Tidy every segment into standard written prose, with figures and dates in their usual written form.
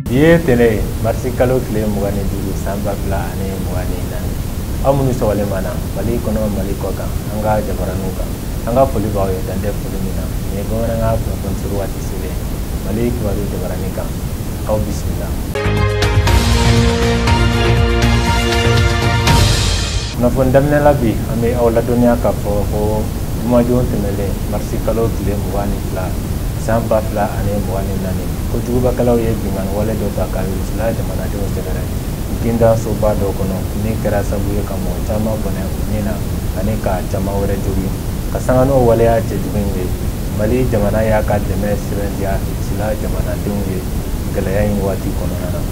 Bi ye tɛnɛ ye marisi kalo tile 25 san 2024. Aw minnu sɔgɔlen b'an na Mali kɔnɔ, Mali kɔ kan, an ka jabaraninw kan, an ka foli b'aw ye dan tɛ foli min na. Nin ye bamanankan kunnafoni suru waati selen Mali kibaru jabaranin kan. Aw bisimila. Kunnafoni daminɛ la bi, an bɛ aw ladɔnniya k'a fɔ ko jumadon tɛmɛnen marisi kalo tile 22 san 2024, kojugubakɛlaw ye binkanni wale dɔ ta ka Rusila jamanadenw sɛgɛrɛ Gindan soba dɔ kɔnɔ, min kɛra sababu ye ka mɔgɔ caman bɔnɛ u ni na ani ka caman wɛrɛ jogin. Ka sanga n'o waleya cɛjugu in ye, Mali jamana y'a ka dɛmɛ sɛbɛntiya Rusila jamanadenw ye gɛlɛya in waati kɔnɔna na.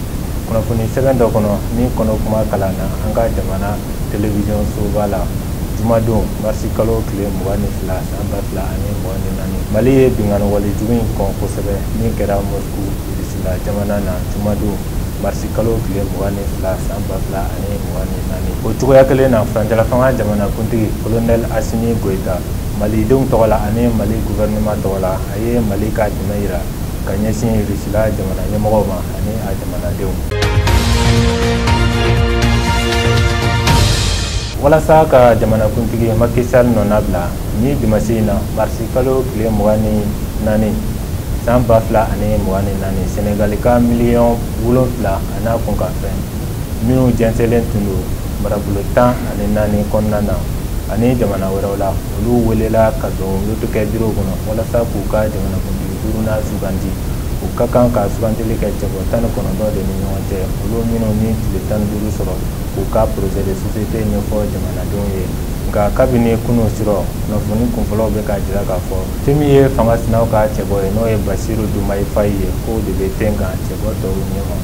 Kunnafoni sɛbɛn dɔ kɔnɔ min kɔnɔ kuma kalan na an ka jamana télévision soba la jumadon marisi kalo tile 22 san 2024, Mali ye binkanni wale jugu in kɔn kosɛbɛ min kɛra Moscou Rusila jamana na jumadon marisi kalo tile 22 san 2024. O cogoya kelen na, furancɛlafanga jamanakuntigi Colonel Assimi Goïta, malidenw tɔgɔ la ani Mali gouvernement tɔgɔ la, a ye Mali ka dɛmɛ yira ka ɲɛsin Rusila jamana ɲɛmɔgɔw ma ani a jamanadenw. Walasa ka jamanakuntigi Macky Sall nɔnabila ni dimasi in na marisi kalo tile 24 san 2024, Senegali ka miliyɔn 7 a n'a kunkanfɛn minnu jɛnsɛnlen tun don marabolo 14 kɔnɔna na ani jamana wɛrɛw la, olu welela ka don lotikɛ biro kɔnɔ walasa k'u ka jamanakuntigi duurunan sugandi. U ka kan ka sugandili kɛ cɛbɔ 19 de ni ɲɔgɔn cɛ, olu minnu ni tile 15 sɔrɔ k'u ka projet de société ɲɛfɔ jamanadenw ye. Nka kabini kunun surɔ, kunnafoni kunfɔlɔw bɛ k'a jira k'a fɔ fɛn min ye fanga sinaw ka cɛbɔ ye, n'o ye Bassirou Diomaye Faye ye, k'o de bɛ ten kan cɛbɔ tɔw ɲɛma.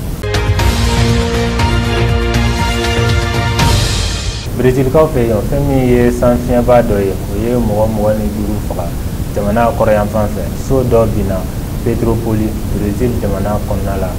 Brezilkaw fɛ yen, fɛn min ye sanfiɲɛba dɔ ye, o ye mɔgɔ 25 faga jamana kɔrɔyanfan fɛ. So dɔ binna Petropoli, Brésil jamana kɔnɔna la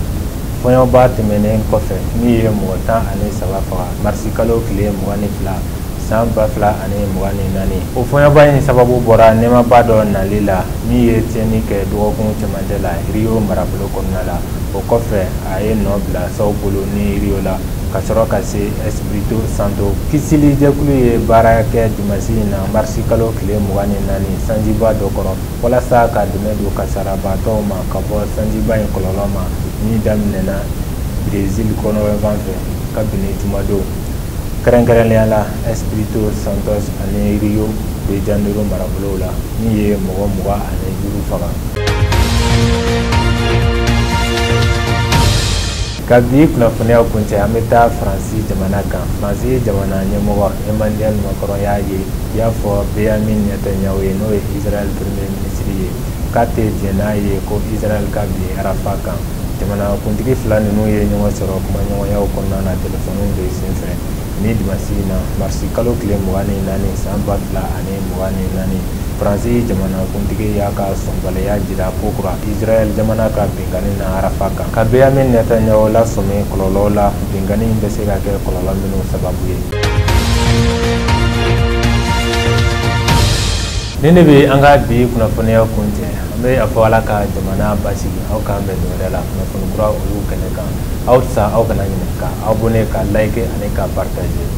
fɔɲɔba tɛmɛnen kɔfɛ, min ye mɔgɔ 13 faga marisi kalo tile 22 san 2024. O fɔɲɔba in sababu bɔra nɛɛmaba dɔ nali la min ye tiɲɛni kɛ dɔgɔkun cɛmancɛ la Rio marabolo kɔnɔna la. O kɔfɛ, a ye nɔ bila Sao Paulo ni Rio la ka sɔrɔ ka se Espírito Santo. Kisili jɛkulu ye baara kɛ dimasi in na marisi kalo tile 24 sanjiba dɔ kɔrɔ walasa ka dɛmɛ don kasarabaatɔw ma ka bɔ sanjiba in kɔlɔlɔ ma min daminɛna Brésil kɔnɔyanfan fɛ kabini jumadon, kɛrɛnkɛrɛnnenya la Espírito Santos ani Rio de Janeiro marabolow la, min ye mɔgɔ 25 faga. Ka bi kunnafoniyaw kuncɛ, an bɛ taa Faransi jamana kan. Faransi jamana ɲɛmɔgɔ Emmanuel Macron y'a ye y'a fɔ Benjamin Netanyahu ye, n'o ye Israël premier ministre ye, k'a tɛ jɛn n'a ye ko Israël ka bin Rafah kan. Jamanakuntigi fila ninnu ye ɲɔgɔn sɔrɔ kumaɲɔgɔnyaw kɔnɔna na telefɔniw de senfɛ ni dimasi in na marisi kalo tile 24 san 2024. Faransi jamanakuntigi y'a ka sɔnbaliya jira kokura Israël jamana ka binkanni na Rafah kan, ka Benjamin Netanyahu lasɔmi kɔlɔlɔ la binkanni in bɛ se ka kɛ kɔlɔlɔ minnu sababu ye. Nin de bɛ an ka bi kunnafoniya kuncɛ. An bɛ a fɔ Ala ka jamana basigi. Aw k'an bɛn don wɛrɛ la kunnafoni kura olu kɛnɛ kan. Aw sa, aw kana ɲinɛ ka abonné, ka like ani ka partager.